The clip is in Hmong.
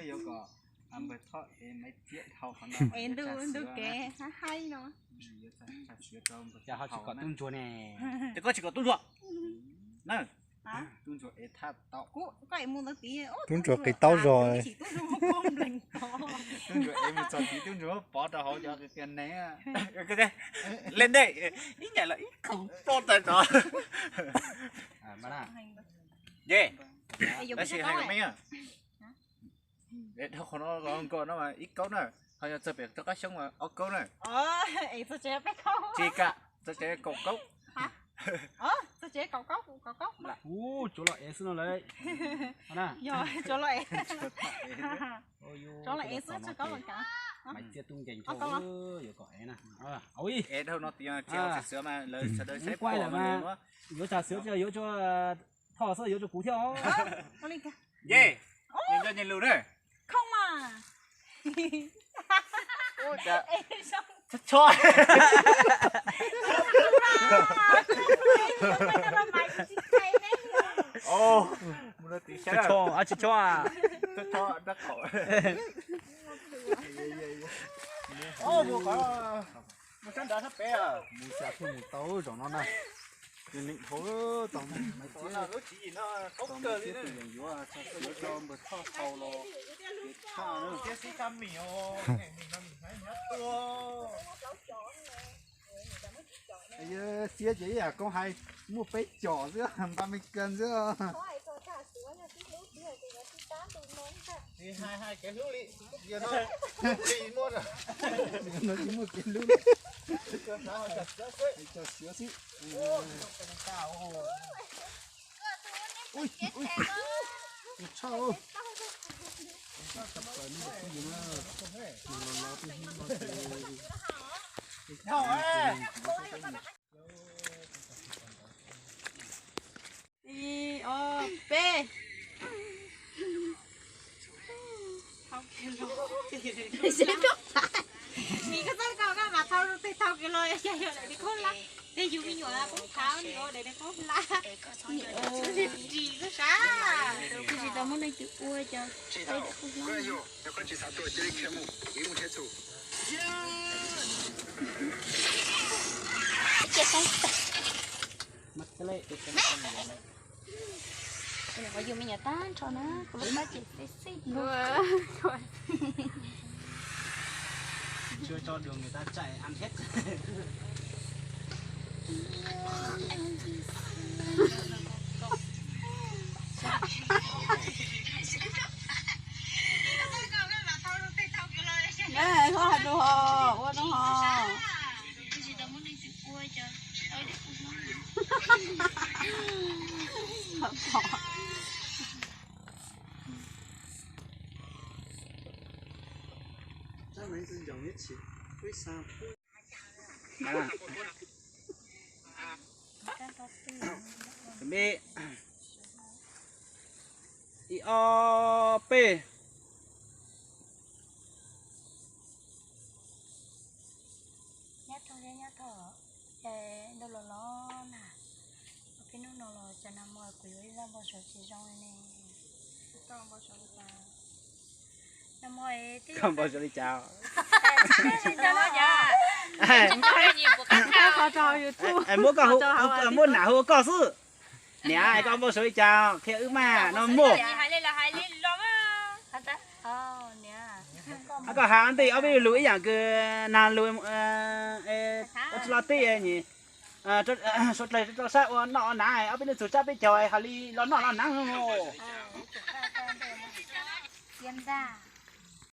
Yuav kom npawg Thoj ev maiv txiab dhau qhov no. Es ntu kev haib haib no. Cas ho tsis kom tub ntsuag ne? Ces koj tsis kom tub ntsuag na. Tub ntsuag ev thaj tau. Tub ntsuag qis taub zog. Tub ntsuag ev mus txog tid tub ntsuag muab pov rau hauv cov qia neeg. Len dej ib nyam los ib khoom ploj tawm rov. Ye, tab sis hais meej, dhau qhov no nkaus no mas ib kaub na, ho yog txog pem rov qab xyoob mas ob kaub na. Tsis kam, txog tsev kaum kaub. Ub, tsuav los ev xwb no lawm. Tsuav los ev xwb, tsis kaub los kav. Maiv txiab tub nkeeg dhau, yuav kom ev na. Ev dhau no tias tsis hauv tsam xiav mas lawv sawv daws saib kuaj lawm mas. Yuav tsam xiav tsis yuav tsua Thoj xwb, yuav tsua kuv thiab os. Ye, nco nco nyias lus na. Khooj mas. Tso, tso. Tso, tso, tsis tso. Mus sab nrad sab pem, mus xya thiaj mus tau zaum no na. Nws neeg dhau tau maiv txiab, tau maiv txiab tus yeem yuav, yuav rau npawg Thoj haus los ces thaj na. Txiab ces ib yam koob hais, muaj peb com xwb, npa me kas xwb. No tsis muaj kev hlub, cov xiav xwb. Ui, ui, tshaj. Ib, ob, peb. Nim koj txoj koj koj mas thau tej thau kiag los yog daim niag khaub hlab, tej yus me nyuam koob thav nim daim niag khaub hlab. Ris koj sab. Koj tsis tau muab leej twg ua cov teb daim khaub hlab. Qhov yus me nyuam tag nrho na, kuv lub pab ces xib xib. Chưa cho đường người ta chạy ăn hết. Ua dua ho, ua dua ho. Ib, ob, peb. Nyob tog, nyob tog, es ntawd los los na, peb hnub no los cas nag hmo kuv yuav ib zaj npau suav tsis zoo li ne. Koj npau suav li cas? Muab koj, muab nam hu ua koj xwb. Niam, koj npau suav li cas qhia wb mas no muaj. Koj hais ntej ob peb lus ib yam kws nag lus ua tsis lo tij, suav dlawg rau sab ua noj ua hnav, ob peb leej txug tsab peb caug hais li los noj los hnav.